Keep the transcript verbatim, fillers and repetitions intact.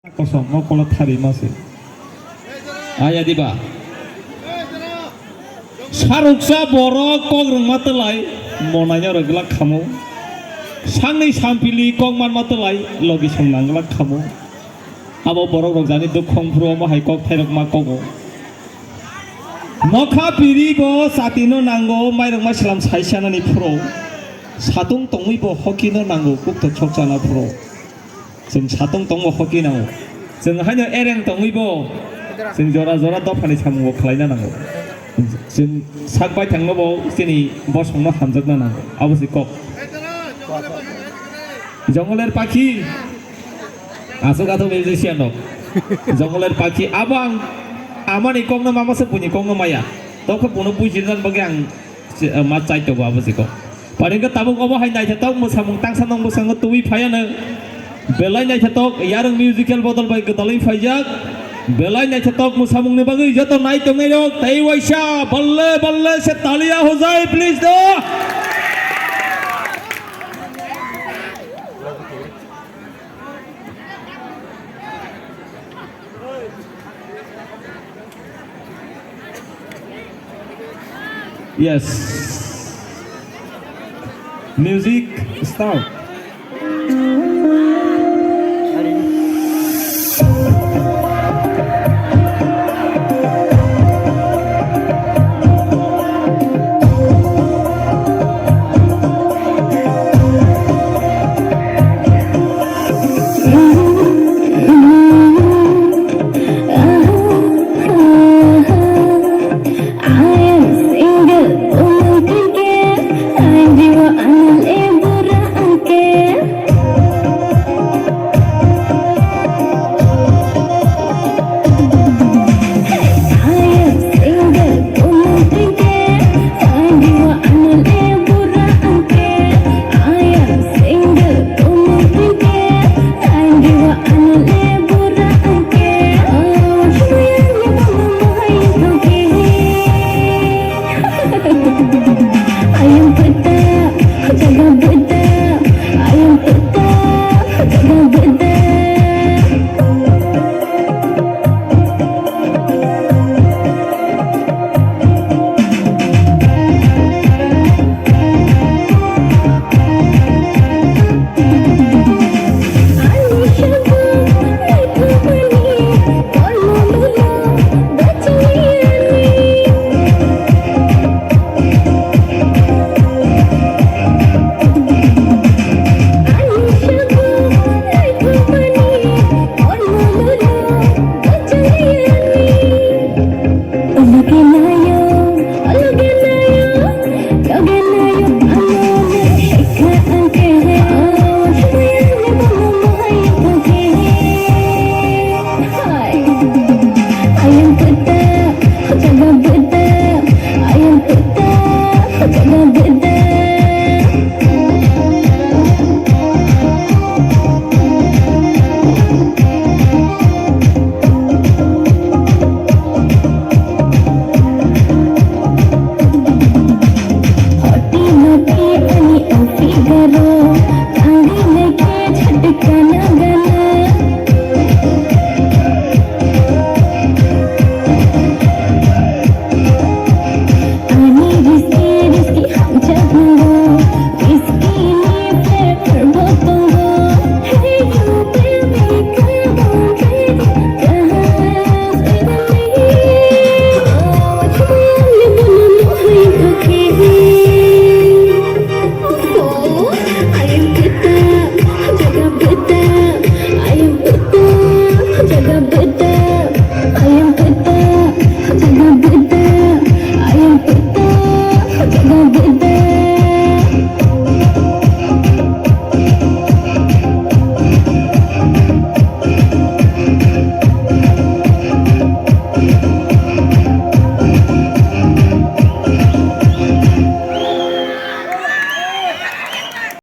Kosom mokolo thari mase. Aya diba? Saruksa borok kok rwngma twlai, monaino rwglak khamu. Sangni sampili kok manma twlai, logi song nanglak khamu. Abo borok rok jani dukhong phuru omo hai kok thairok ma kogo. Nokha piri bo chati no nango, mairok ma slam sai sanani phuru. Satung tongwi bo hoki no nango, kuk to chok chana phuru. Chwng satung tongo hoki nango. Chwng haino ereng tongwi bo chwng jora jora dophani samungo khlaina nango. Chwng sak baithangno bo chini bosongno hamjakna nango. Abo se kok. Jongoler pakhi. Aswk athok musician rok. Jongoler pakhi. Abo ang amani kokno mama se buini kokno maya. Tokhe buno bujirnan bagwi ang se, eh, ma chai tongo abo jikok. Paringkha tabuk obo hai naithotok mwsamung tangsa nong bwskango tubui phaiya nang. Belai naithotok Yarwng Musical Bodol bai gwdalwi phaijak. Belai naithotok mwsamungni bagwi joto nai tongnai rok tei waisa balle balle se taliya hojai please do. Yes. Music start.